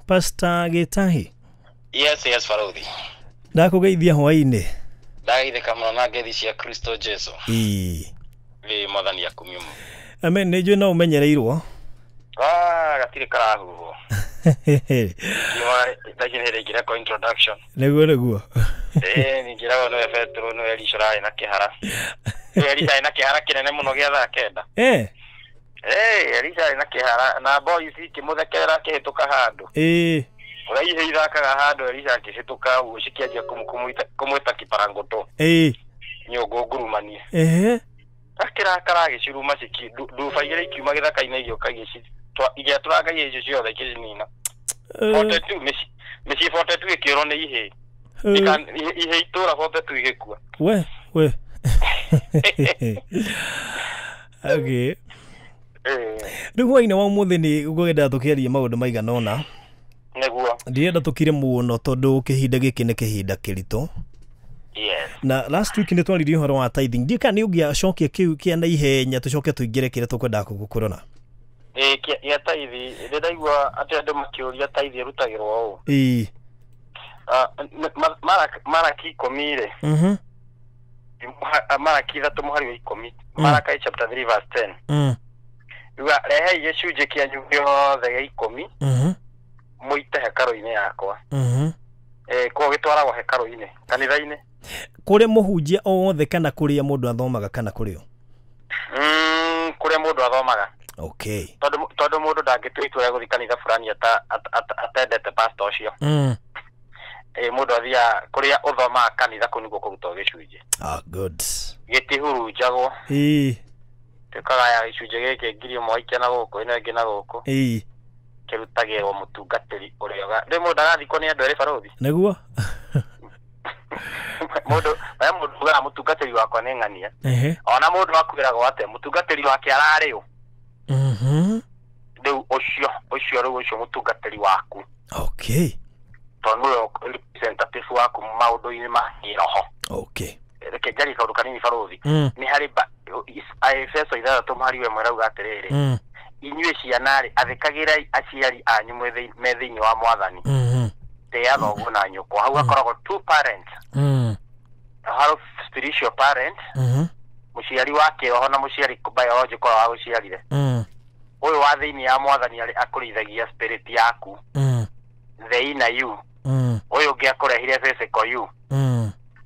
Pastor Gĩtahi. Yes, yes, Farodhi. Ndakũgeithia hwaĩ-inĩ. Ndageithĩka mũno na ngeithi cia Kristo Jesu. Ĩĩ. Ĩ mwathani akumio mũno. Amen, nĩ njũĩ no ũmenyereirwo. Ah, gatirĩ karahuhwo. Kiuga thaa ici nĩ hĩndĩ ingĩrekwo introduction. Nĩguo nĩguo. Ĩ ningĩragwo nĩwe Petero, nĩwe Elisha ũrarĩ na kĩhara. Nĩwe Elisha arĩ na kĩhara kĩnene mũno gĩa thaa 9. Ĩ Elisha arĩ na kĩhara na boys ikĩmũthekerera akĩhĩtũka handũ. Ĩĩ. Ũrĩa ihĩ ithakaga handũ Elisha akĩhĩtũka ũguo cikĩanjia kũmwĩta kiparangũtũ. Ĩĩ. Nyũngũ ngurumanie. Ehe. Akĩrakara agĩciruma nduba igĩrĩ ikiuma gĩthaka-inĩ igĩũka igĩatũranga ihĩ icio ciothe ikĩcinina. 42 mĩciĩ 42 ĩkĩũrwo nĩ ihĩ. Ihĩ itũra 42 igĩkua. We we. Okay. Rĩu hwaĩ-inĩ wa ũmũthĩ nĩ ngwenda tũkĩarie maũndũ maigana ũna. Nĩguo. Ndirenda tũkire mũno tondũ kĩhinda gĩkĩ nĩ kĩhinda kĩritũ. Yes. Na last week nĩ twaririe ũhoro wa tithing. Ndiũĩ kana nĩ ũngĩacokia kĩu kĩa naihenya tũcoke tũingĩre kĩrĩa tũkwendaga kũrora. Ĩ kĩa tithe, nĩ ndaigua atĩ andũ makĩũria tithe ĩrutagĩrwo ũũ. Ĩĩ. Maraki 10 rĩ. Maraki 3 mũhari wa 10. Maraki chapter 3 verse 10. Yuga rehei gĩcunjĩ kĩanyu gĩothe gĩa 10. Mũite hekarũ-inĩ yakwa. Koguo gĩtwaragwo hekarũ-inĩ, kanitha-inĩ. Kũrĩa mũhunjia o wothe kana kũrĩa mũndũ athomaga kana kũrĩa? Kũrĩa mũndũ athomaga. Okay. Tondũ mũndũ ndangĩtua itua rĩa gũthiĩ kanitha fulani atendete pastor ũcio. Mũndũ athiaga kũrĩa ũthomaga kanitha kũu nĩkuo kũrutagwo gĩcunjĩ. Ah, good. Gĩtihurunjagwo. Ĩĩ. Tũkagaya gĩcunjĩ gĩkĩ 1,000 waikia na gũkũ, ĩno ĩngĩ na gũkũ. Ĩĩ. Kĩrutagĩrwo mũtungatĩri ũrĩa rĩu mũndũ agathikwo nĩ andũ erĩ Barũthi. Nĩguo. Mũndũ ugaga mũtungatĩri wakwa nĩ ng'ania. Ona mũndũ akwĩragwo atĩa mũtungatĩri wake ararĩ ũ? Rĩu ũcio rĩu ũcio mũtungatĩri waku. Okay. Tondũ nĩwe representative waku maũndũ-inĩ ma kĩroho. Okay. Reke njarie kaũndũ kanini Barũthi. Nĩ harĩ Efeso 6 mũhari wa 1 ĩrauga atĩrĩrĩ. Inyuĩ ciana rĩ, athĩkagĩrai aciari anyu me thĩinĩ wa mwathani. Tĩa thoguo na nyũkwa. Hau hakoragwo two parents. Harĩ spiritual parent, mũciari wa kĩroho na mũciari biological wa gũciarire. Ũyũ wa thĩinĩ ya mwathani arĩ akũrĩithagia spirit yaku. The inner you. Ũyũ ũngĩ akũrehire physical you.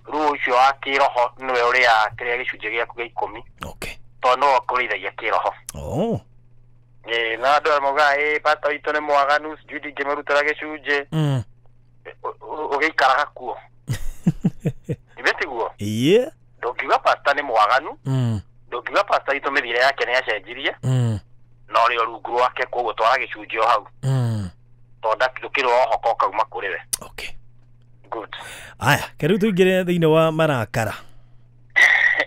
Rĩu ũcio wa kĩroho nĩwe ũrĩa kĩrĩa gĩcunjĩ gĩaku gĩa 10. Okay. Tondũ nĩwe ũkũrĩithagia kĩroho. Oh. Na andũ arĩa maugaga, ĩ, pastor witũ nĩ mwaganu, sijui ndingĩmũrutĩra gĩcunjĩ. Ũgĩikaraga kuo. Ithe tiguo? Ĩĩ. Ndũngiuga pastor nĩ mwaganu. Ndũngiuga pastor witũ mĩthiĩre yake nĩ acenjirie. Na ũrĩ o rungu rwake, koguo twara gĩcunjĩ o hau. Tondũ ndũkĩrĩ wohoka ũkauma kũrĩ we. Okay. Good. Aya, karibu tũingĩre thĩinĩ wa marakara.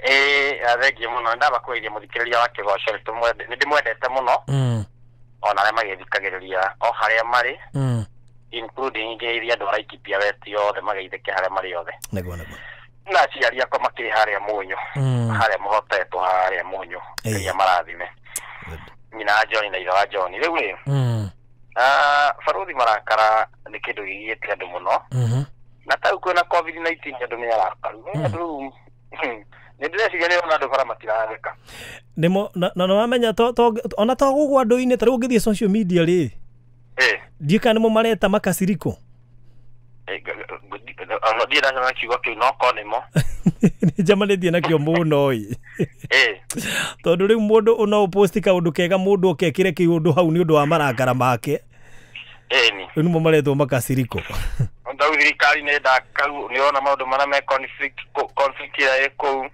Ĩĩ, thengiũ mũno. Nĩndabakũrĩirie mũthikĩrĩria wa kĩgoco, nĩndĩmwendete mũno. Ona arĩa magĩthikagĩrĩria o harĩa marĩ. Including ngeithia andũ a Laikipia West othe mageithĩke harĩa marĩ othe. Nĩguo nĩguo. Na aciari akwa makĩrĩ harĩa Mũnyũ. Harĩa mũhotetwo harĩa Mũnyũ. Ngai amarathime. Nyina wa John na ithe wa John. Rĩu rĩ, Barũthi marakara nĩ kĩndũ gĩgiĩte andũ mũno. Na ta rĩu kwĩna COVID-19 andũ nĩ arakaru. Andũ rĩu, nĩ ndĩreciria nĩ ona andũ bara matiratheka. Nĩmo, na nĩwamenya ona to gũkũ andũ-inĩ, ta rĩu ũngĩthiĩ social media rĩ. Ndiũĩ kana nĩmo mareta makasiriko. Ona ndirĩ ndacemania na kiugo kĩu, no korwo nĩmo. Nĩ njemanĩtie nakĩo mũno ĩ. Tondũ rĩu mũndũ no ũposti kaũndũ kega mũndũ oke ekĩre kĩũndũ hau nĩ ũndũ wa marakara make. Ĩni. Rĩu nĩmo maretwo makasiriko. Rĩu thirikari nĩ ndakaru, nĩ ũrona maũndũ marĩa me conflict ĩrĩa ĩ kũu.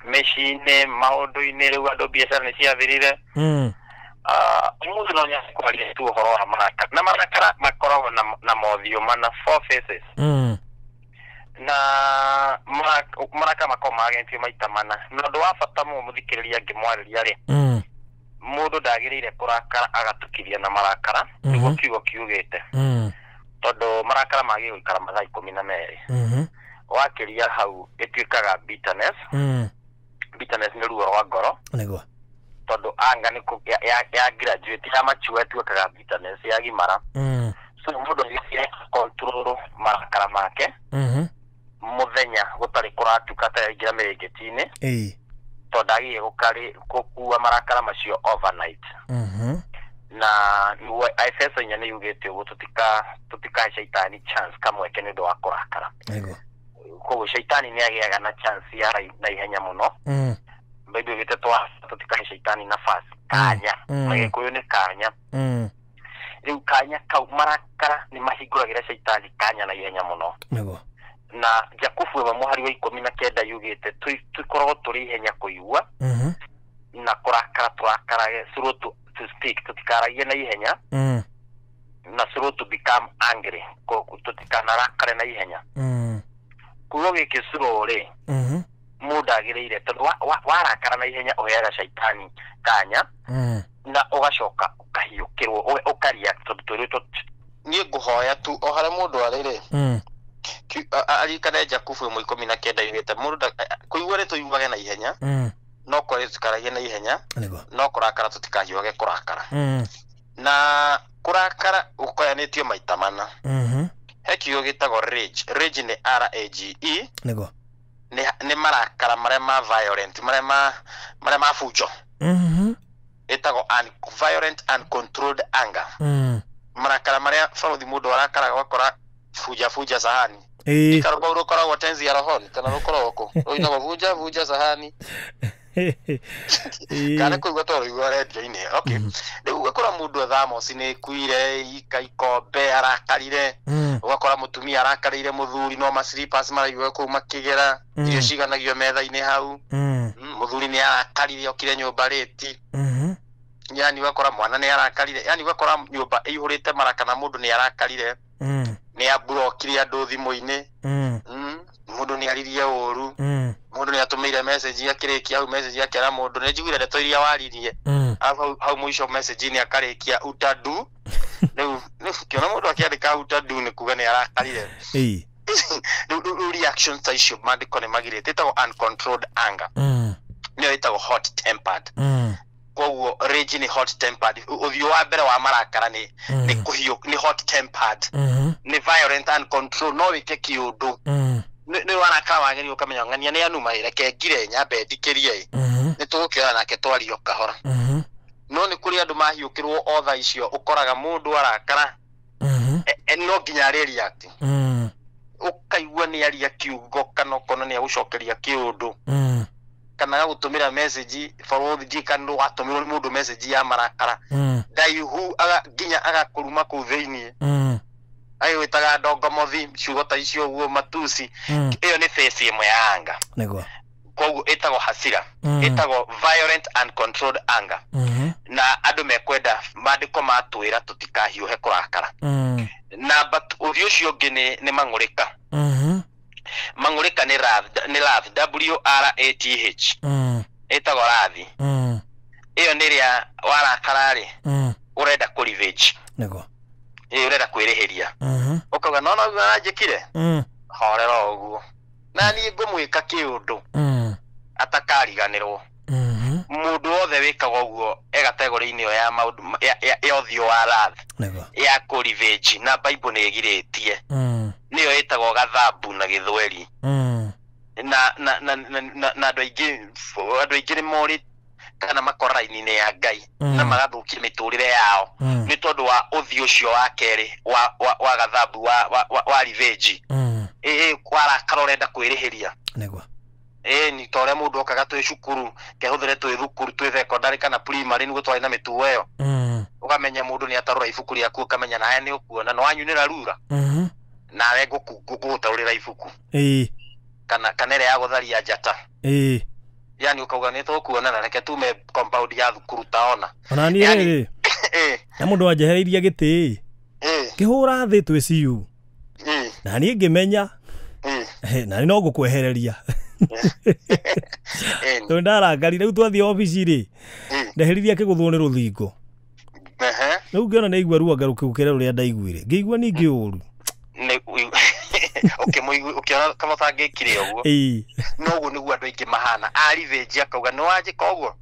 Mĩciĩ-inĩ, maũndũ-inĩ, rĩu andũ biacara nĩ ciathirire. Ũmũthĩ no nyende kwaria tu ũhoro wa marakara. Na marakara makoragwo na mothiũ mana, four faces. Na marakara makoragwo magemetio maita mana. Na ũndũ wa bata mũno mũthikĩrĩria ngĩmwarĩria rĩ, mũndũ ndagĩrĩire kũrakara agatukithia na marakara, nĩguo kiugo kiugĩte. Tondũ marakara magĩrĩire gũikara mathaa 12. Wakĩria hau ĩtuĩkaga bitterness. Bitterness nĩ ruo rwa ngoro. Nĩguo. Tondũ anga nĩ ya graduate ya mature ĩtuĩkaga bitterness ya gimara. So mũndũ agĩrĩire control marakara make. Mũthenya gũtarĩ kũratuka ta yaingĩra mĩrĩngĩti-inĩ. Tondũ ndagĩrĩire gũkua marakara macio overnight. Na nĩguo Efeso 4 nĩ yugĩte ũguo tũtikahe shaitani chance kamweke nĩ ũndũ wa kũrakara. Koguo shaitani nĩ agĩaga na chance ya na ihenya mũno. Bible yugĩte tũtikahe shaitani nafasi kanya. Na Gĩkũyũ nĩ kanya. Rĩu kanya kau marakara nĩ mahingũragĩra shaitani kanya na ihenya mũno. Na Jakubu ĩmwe mũhari wa 19 yugĩte tũkoragwo tũrĩ ihenya kũigua na kũrakara tũrakarage slow to speak, tũtikaragie na ihenya na slow to become angry, tũtikanarakare na ihenya. Kuuga gĩkĩ slow rĩ, mũndũ agĩrĩire tondũ warakara na ihenya ũheaga shaitani kanya na ũgacoka ũkahiũkĩrwo ũkaria tondũ twĩrĩtwo niĩ ngũhoya tu o harĩa mũndũ arĩ rĩ, aririkane Jakubu 1:19 yugĩte mũndũ kũigua rĩ tũiguage na ihenya, no kwaria tũtikaragie na ihenya, no kũrakara tũtikahiũhage kũrakara. Na kũrakara gũkoyanĩtio maita mana. He kiugo gĩtagwo rage. Rage nĩ R-A-G-E. Nĩ marakara marĩa ma violent, marĩa ma fujo. Ĩtagwo violent uncontrolled anger. Marakara marĩa barothi mũndũ arakaraga ũgakora fuja fuja sahani. Ikarũgau rũkoragwo tenzi ya rohoni kana rũkoragwo kũ? Rũinagwo vuja vuja sahani. Kana kũigua twarũigua rendio-inĩ. Okay. Rĩu ũgakora mũndũ thamosi nĩ ĩkuire ika ikombe arakarire. Ũgakora mũtumia arakarĩire mũthuri no ma slippers maraigua kũu makĩgera, irio ciganagio metha-inĩ hau. Mũthuri nĩ arakarire okire nyũmba rĩti. Yani ũgakora mwana nĩ arakarire, yani ũgakora nyũmba ĩihũrĩte maraka na mũndũ nĩ arakarire. Nĩ aburokire andũ thimũ-inĩ. Mũndũ nĩ aririe ũru. Mũndũ nĩ atũmĩire message akĩrĩkia hau message akĩra mũndũ nĩ njiguire ndeto iria waririe. Hau mũico message nĩ akarĩkia utadu. Rĩu kĩona mũndũ akĩandĩka utadu nĩ kuga nĩ arakarire. Rĩu reaction ta icio maandĩko nĩ magirĩte, ĩtagwo uncontrolled anger. Nĩyo ĩtagwo hot tempered. Koguo rage nĩ hot tempered. Ũthiũ wa mbere wa marakara nĩ kũhiũ, nĩ hot tempered. Nĩ violent uncontrolled, no wĩke kĩũndũ. Nĩ warakara wagĩrĩirwo ũkamenya ng'ania nĩ anuma reke ngire nyambe ndikĩrie. Nĩ tũgũkĩoya nake twario kahora. No nĩ kũrĩ andũ mahiũkĩrwo o thaa icio ũkoraga mũndũ arakara no nginya arĩ react. Ũkaigua nĩ aria kiugo kana ũkona nĩ agũcokeria kĩũndũ. Kana agagũtũmĩra message barothi ndiĩ kana watũmĩrwo nĩ mũndũ message ya marakara ndaihu nginya agakũruma kũu thĩiniĩ. Agĩgwĩtaga ndongomothi ciugo ta icio ũguo matusi. Ĩyo nĩ face ĩmwe ya anger. Koguo ĩtagwo hasira, ĩtagwo violent uncontrolled anger. Na andũ mekwenda maandĩko matwĩra tũtikahiũhe kũrakara. Na but ũthiũ ũcio ũngĩ nĩ mang'ũrĩka. Mang'ũrĩka nĩ wrath, W-R-A-T-H. Ĩtagwo wrath. Ĩyo nĩ ĩrĩa warakara rĩ, ũrenda kũ revenge. Ĩĩ ũrenda kwĩrĩhĩria. Ũkauga no no aranjĩkire. Horera ũguo. Na niĩ ngũmwĩka kĩũndũ atakariganĩrwo. Mũndũ wothe wĩkaga ũguo e kategori-inĩ ĩyo ya maũndũ ya ũthiũ wa wrath ya kũ revenge, na Bible nĩ ĩgirĩtie. Nĩyo ĩtagwo gathabu na Gĩthweri. Na andũ aingĩ nĩ morĩ kana makora raini-inĩ ya Ngai na magathũkia mĩtũrĩre yao nĩ tondũ wa ũthiũ ũcio wa kerĩ wa gathabu wa revenge. Ĩĩ warakara ũrenda kwĩrĩhĩria. Ĩĩ ni ta ũrĩa mũndũ okaga twĩ cukuru kehũthĩre twĩ thukuru twĩ secondary kana primary nĩguo twarĩ na mĩtugo ĩyo. Ũkamenya mũndũ nĩ atarũra ibuku rĩaku ũkamenya nawe nĩ ũkuona no wanyunĩra rura. Nawe ngũgũtarũrĩra ibuku. Kana ĩrĩa ya gũtharia njata. Yani ũkauga nĩ tũkuona na reke tume compound ya thukuru taona. Ona niĩ rĩ, na mũndũ wanjehereirie gĩtĩ kĩhũra thĩ twĩ CU. Na niĩ ngĩmenya na no ngũkwehereria. Tondũ ndarakarire rĩu twathiĩ obici rĩ, ndeheririe akĩgũthwo nĩ rũthingo. Rĩu ngĩona nĩ aigua ruo ngarũkĩũkĩra rũrĩa ndaiguire. Ngĩigua ningĩ ũru. Ũkĩona kama ũtangĩkire ũguo. No ũguo nĩguo andũ aingĩ mahana. A revenge akauga nĩ wanjĩka ũguo.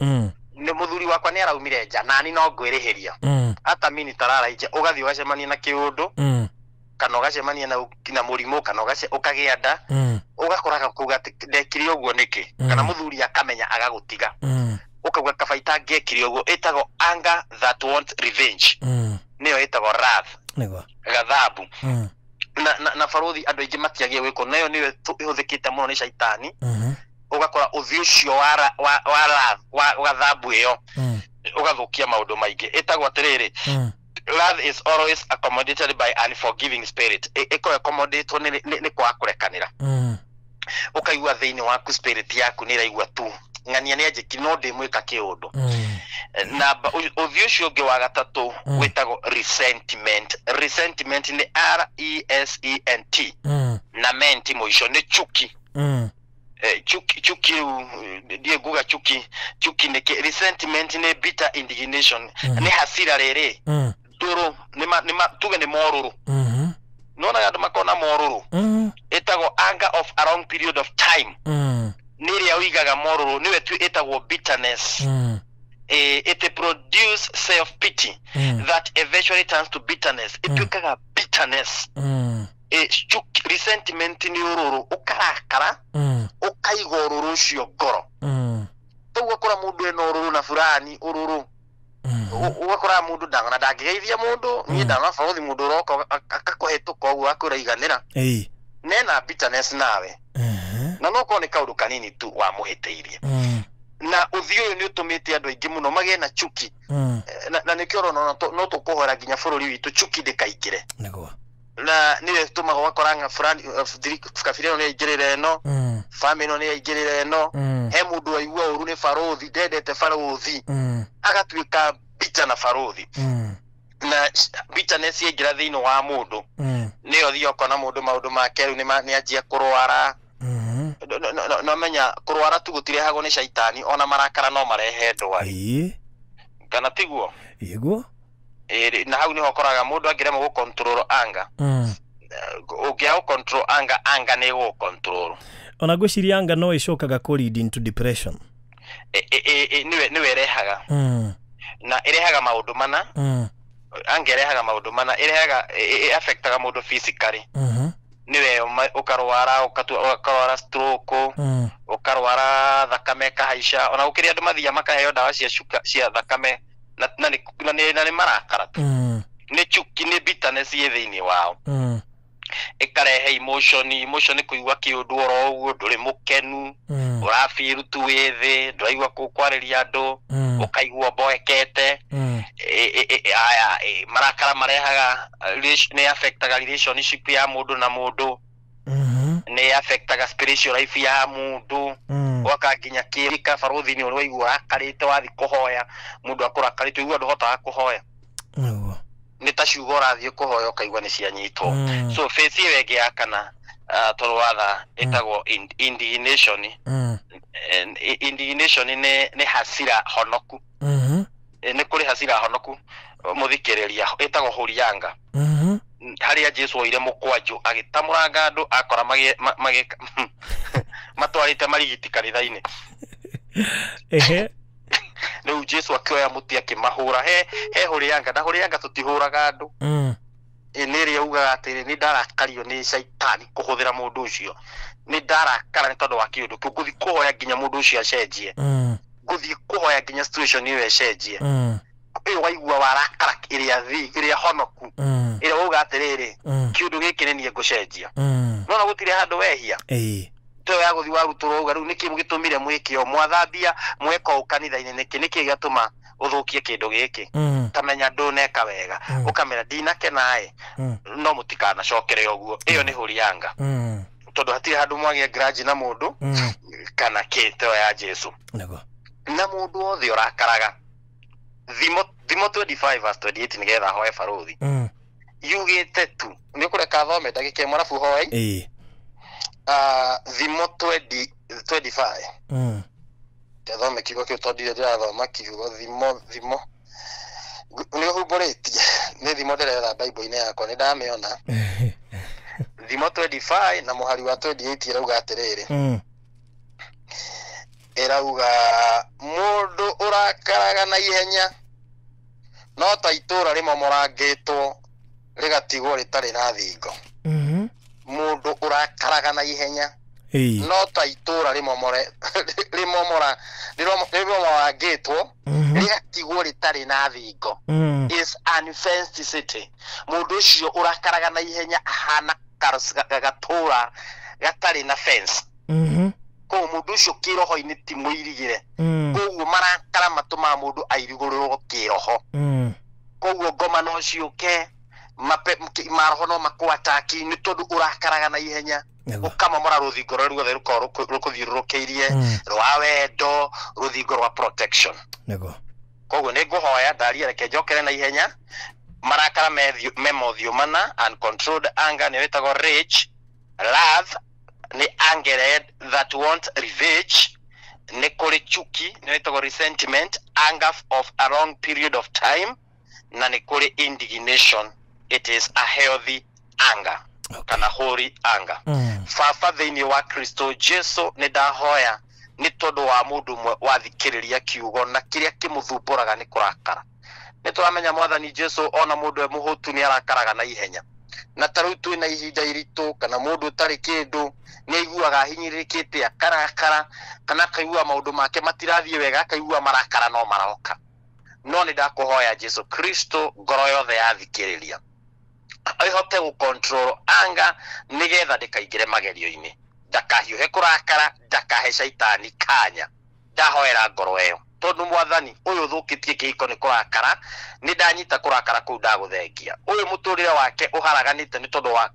Nĩ mũthuri wakwa nĩ araumire nja nani no ngwĩrĩhĩria. Hata mini tarara nja ũgathiĩ ũgacemania na kĩũndũ kana ũgacemania na mũrimũ kana ũkagĩa nda ũgakoraga kuga atĩ ndekire ũguo nĩkĩ kana mũthuri akamenya agagũtiga ũkauga kaba itangĩekire ũguo. Ĩtagwo anger that wants revenge. Nĩyo ĩtagwo wrath. Nĩguo. Gathabu. Na barothi andũ aingĩ matiagĩe gwĩkwo nayo nĩyo ĩhũthĩkĩte mũno nĩ caitani. Ũgakora ũthiũ ũcio wa wrath wa gathabu ĩyo ũgathũkia maũndũ maingĩ. Ĩtagwo atĩrĩrĩ, wrath is always accommodated by unforgiving spirit. Ĩkoragwo accommodatwo nĩ kwaga kũrekanĩra. Ũkaigua thĩinĩ waku spirit yaku nĩ ĩraigua tu ng'ania nĩ anjĩki no ndĩmwĩka kĩũndũ. Na ũthiũ ũcio ũngĩ wa gatatũ wĩtagwo resentment. Resentment nĩ R E S E N T na ment mũico nĩ chuki. Chuki ndiĩ nguga chuki nĩ resentment nĩ bitter indignation. Nĩ hasira rĩrĩ ndũrũ nĩ tuge nĩ morũrũ. Nona andũ makona morũrũ. Ĩtagwo anger of a long period of time. Nĩ ĩrĩa ũigaga morũrũ nĩwe tu ĩtagwo bitterness. It produce self pity that eventually turns to bitterness. Ĩtuĩkaga bitterness. Resentment nĩ ũrũrũ ũkarakara ũkaiga ũrũrũ ũcio ngoro. Rĩu ũgakora mũndũ ena ũrũrũ na fulani ũrũrũ. Ũgakora mũndũ ndangana ndangĩgeithia mũndũ niĩ ndana barothi mũndũ ũroka akakũhĩtũka ũguo akwĩra iganĩra. Nena bitterness nawe. Na no korwo nĩ kaũndũ kanini tu wamũhĩtĩirie. Na ũthiũ ũyũ nĩ ũtũmĩte andũ aingĩ mũno magĩe na chuki. Na nĩkĩo ũrona no tũkũhoera nginya bũrũri witũ chuki ndĩkaingĩre. Nĩguo. Na nĩwe ĩtũmaga ũgakora ng'a fulani kabira ĩno nĩ yaingĩrĩra ĩno, family ĩno nĩ yaingĩrĩra ĩno, he mũndũ waigua ũru nĩ barothi ndendete barothi agatuĩka bitter na barothi. Na bitterness yaingĩra thĩinĩ wa mũndũ nĩyo ũthiaga ũkona mũndũ maũndũ make rĩu nĩ anjia kũrwara. No menya kũrwara tu gũtirehagwo nĩ caitani ona marakara no marehe ndwari. Kana tiguo? Ĩguo. Na hau niho ũkoraga mũndũ angĩremwo gũ control anger. Ũngĩaga gũ control anger, anger nĩ ĩgũgũ control. Ona ngwĩciria anger no ĩcokaga kũ lead into depression. Nĩwe ĩrehaga. Na ĩrehaga maũndũ mana. Anger ĩrehaga maũndũ mana, ĩrehaga affectaga mũndũ physically. Nĩwe ũkarwara ũkarwara stroke, ũkarwara thakame ĩkahaica. Ona gũkĩrĩ andũ mathiaga makaheo ndawa cia cuka cia thakame na nĩ marakara tu. Nĩ chuki nĩ bitterness ĩ thĩinĩ wao. Ĩkarehe emotion nĩ kũigua kĩũndũ oro ũguo ndũrĩ mũkenu, ũrabiru tu wĩ thĩ, ndũraigua kwarĩria andũ, ũkaigua mboekete. Aya marakara marehaga nĩ affectaga relationship ya mũndũ na mũndũ. Nĩ affectaga spiritual life ya mũndũ. Ũgaka nginya kĩrika barothi nĩ ũraigua ũrakarĩte wathiĩ kũhoya mũndũ akũrakarĩte ũigua ndũhotaga kũhoya. Nĩ ta ciugo ũrathiĩ kũhoya ũkaigua nĩ cianyitwo. So face ĩyo ĩngĩ ya kana tondũ watha ĩtagwo indignation. Indignation nĩ hasira honoku. Nĩ kũrĩ hasira honoku mũthikĩrĩria ĩtagwo hũrianga. Harĩa Jesu oire mũkwanjũ agĩtamũranga andũ akora matwarĩte marigiti kanitha-inĩ. Rĩu Jesu akĩoya mũtĩ akĩmahũra. He hũrianga na hũrianga tũtihũraga andũ. Nĩ ĩrĩa ugaga atĩrĩ nĩ ndarakario nĩ caitani kũhũthĩra mũndũ ũcio. Nĩ ndarakara nĩ tondũ wa kĩũndũ kĩu ngũthiĩ kũhoya nginya mũndũ ũcio acenjie. Ngũthiĩ kũhoya nginya situation ĩyo ĩcenjie. Ĩyo waigua warakara ĩrĩa thĩ ĩrĩa honoku ĩrĩa wauga atĩrĩrĩ kĩũndũ gĩkĩ nĩ niĩ ngũcenjia. Nona gũtirĩ handũ wehia. Teo ya gũthiĩ warutũrwo uga rĩu nĩkĩ gĩtũmire mwĩke ũũ mwathambia mweka ũũ kanitha-inĩ nĩkĩ nĩkĩ gĩatũma ũthũkie kĩndũ gĩkĩ. Tamenya ndũneka wega ũkamera ndinakena ĩ no mũtikanacokere ũguo. Ĩyo nĩ hũrianga. Tondũ hatirĩ handũ mwagĩa grudge na mũndũ kana kĩ teo ya Jesu. Nĩguo. Na mũndũ wothe ũrakaraga Thimo 25 verse 28 nĩgetha hoe barothi. Yugĩte tu nĩ ũkũreka thome ndagĩka ĩmwe arabu hoe. Thimo 25. Thome kiugo kĩu tondũ ndirĩ ndĩrathoma kiugo thimo nĩ ũhumbũrĩtie nĩ thimo ndĩretha Bible-inĩ yakwa nĩ ndamĩona. Thimo 25 na mũhari wa 28 ĩrauga atĩrĩrĩ. Ĩrauga mũndũ ũrakaraga na ihenya no ta itũra rĩmomorangĩtwo rĩgatigwo rĩtarĩ na thingo. Mũndũ ũrakaraga na ihenya no ta itũra rĩmomorangĩtwo rĩgatigwo rĩtarĩ na thingo. Is unfenced city. Mũndũ ũcio ũrakaraga na ihenya ahana gatũra gatarĩ na fence. Koguo mũndũ ũcio kĩroho-inĩ ti mũirigĩre. Koguo marakara matũmaga mũndũ airigũrĩrwo kĩroho. Koguo ngoma no ciũke, maroho no makũataki nĩ tondũ ũrakaraga na ihenya. Ũkamomora rũthingo rũrĩa ruothe rũkoragwo rũkũthiũrũrũkĩirie rwa wendo, rũthingo rwa protection. Koguo nĩ ngũhoya ndaria, reke njokere na ihenya. Marakara me mothiũ mana, uncontrolled anger nĩ wĩtagwo rage, wrath nĩ anger that want revenge, nĩ kũrĩ chuki nĩ wĩtagwo resentment, anger of a long period of time, na nĩ kũrĩ indignation, it is a healthy anger. Kana holy anger. Baba thĩinĩ wa Kristo Jesu nĩ ndahoya nĩ tondũ wa mũndũ ũmwe wathikĩrĩria kiugo na kĩrĩa kĩmũthumbũraga nĩ kũrakara. Nĩ tũramenya Mwathani Jesu ona mũndũ e mũhũtu nĩ arakaraga na ihenya. Na ta rĩu twĩna ihinda iritũ kana mũndũ ũtarĩ kĩndũ nĩ aiguaga ahinyĩrĩrĩkĩte akarakara, kana akaigua maũndũ make matirathiĩ wega, akaigua marakara no maroka. No nĩ ndakũhoya Jesu Kristo ngoro yothe yathikĩrĩria ihote gũcontrol anger nĩgetha ndĩkaingĩre magerio-inĩ, ndakahiũhe kũrakara, ndakahe caitani kanya. Ndahoera ngoro ĩyo tondũ Mwathani ũyũ ũthũkĩtie kĩhiko nĩ kũrakara, nĩ ndanyita kũrakara kũu ndagũthengia. Ũyũ mũtũrĩre wake ũharaganĩte nĩ tondũ wa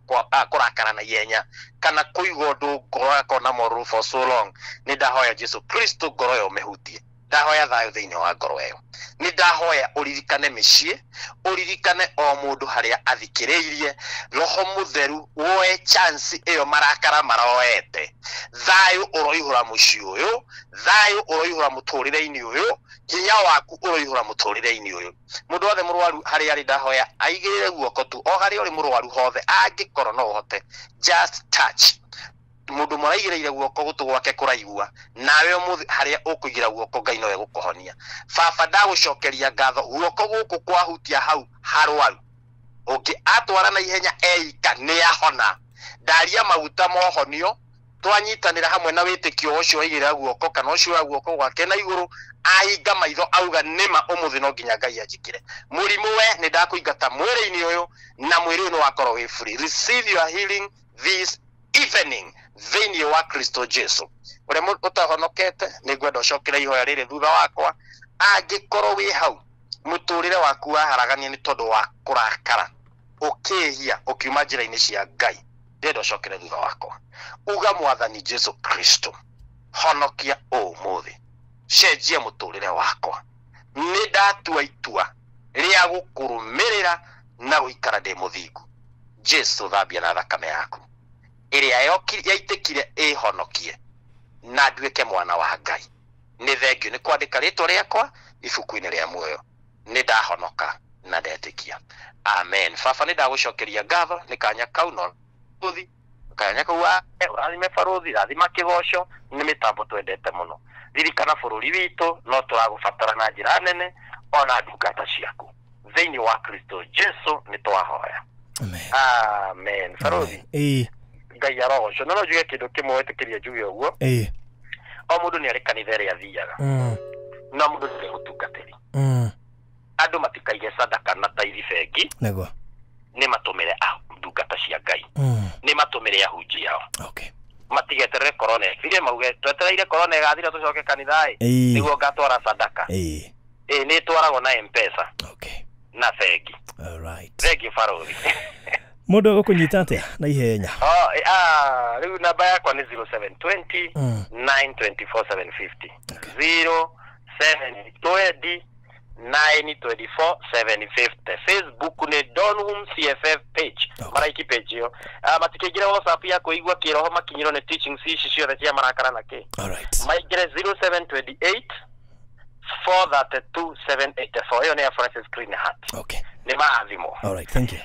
kũrakara na ihenya kana kũiga ũndũ ngoro akona morũ for so long. Nĩ ndahoya Jesu Kristo ngoro ĩyo ũmĩhutie. Ndahoya thayũ thĩinĩ wa ngoro ĩyo. Nĩ ndahoya ũririkane mĩciĩ, ũririkane o mũndũ harĩa athikĩrĩirie. Roho Mũtheru woe chance ĩyo marakara maroete. Thayũ ũroihũra mũciĩ ũyũ, thayũ ũroihũra mũtũrĩre-inĩ ũyũ, hinya waku ũroihũra mũtũrĩre-inĩ ũyũ. Mũndũ wothe mũrwaru harĩa arĩ ndahoya aigĩrĩre guoko tu o harĩa ũrĩ mũrwaru hothe, angĩkorwo no ũhote, just touch. Mũndũ mũraigĩrĩire guoko gũtũ gwake kũraigua, nawe ũmũthĩ harĩa ũkũigĩra guoko Ngai nowe gũkũhonia. Baba ndagũcokeria ngatho, guoko gũkũ kwahutia hau harwaru, ũngĩ atwara na ihenya eika nĩ ahona. Ndaria maguta mohonio, twanyitanĩra hamwe na wĩtĩkio ũcio waigĩrĩra guoko kana ũcio wa guoko gwake na igũrũ, ahinga maitho auga nĩma ũmũthĩ no nginya Ngai anjĩkĩre. Mũrimũ we nĩ ndakũingata mwĩrĩ-inĩ ũyũ, na mwĩrĩ ũyũ nĩ wakorwo wĩ free. Receive your healing this evening thĩinĩ wa Kristo Jesu. Ũrĩa ũtahonokete nĩ ngwenda ũcokere ihoya rĩrĩ thutha wakwa. Angĩkorwo wĩ hau mũtũrĩre waku waharagania nĩ tondũ wa kũrakara, ũkĩhia ũkiuma njĩra-inĩ cia Ngai, ndĩrenda ũcokere thutha wakwa. Uga Mwathani Jesu Kristo, honokia ũmũthĩ, cenjia mũtũrĩre wakwa. Nĩ ndatua itua rĩa gũkũrũmĩrĩra na gũikara ndĩ mũthingu. Jesu thambia na thakame yaku ĩrĩa yaitĩkire ĩhonokie na nduĩke mwana wa Ngai. Nĩ thengio nĩ kwandĩka rĩtwa rĩakwa ibuku-inĩ rĩa muoyo. Nĩ ndahonoka na ndetĩkia. Amen. Baba nĩ ndagũcokeria ngatho nĩ kanya kau no rũthi, kanya kau ũrathime barũthi, rathima kĩgoco, nĩ mĩtambo twendete mũno. Ririkana bũrũri witũ no tũragũbatara na njĩra nene ona ndungata ciaku. Thĩinĩ wa Kristo Jesu nĩ twahoya. Amen. Amen. Barũthi, Ngai arogocwo. No njuge kĩndũ kĩmwe wetĩkĩria njuge ũguo. O mũndũ nĩ arĩ kanitha ĩrĩa athiaga, no mũndũ nĩ mũtungatĩri. Andũ matikaige sadaka na taithi bengi, nĩguo nĩ matũmĩre ndungata cia Ngai, nĩ matũmĩre ahunjia ao. Matigeterere korona ĩthire, mauge twetereire korona ĩgathira tũcoke kanitha ĩ, nĩguo ngatwara sadaka. Nĩ ĩtwaragwo na M-Pesa na bengi. Thengiũ barũthi. Mũndũ egũkũnyita atĩa na ihenya? Rĩu namba yakwa nĩ 0720 924 750. 0720 924 750. Facebook nĩ Donholm CFF page. Maraiki page ĩyo. Matikĩingĩre WhatsApp ya kũigua kĩroho makinyĩrwo nĩ teachings ici ciothe cia marakara na kĩ. Maingĩre 0728 432 784. Ĩyo nĩ ya Francis Green Heart. Nĩ maathimo. All right, thank you.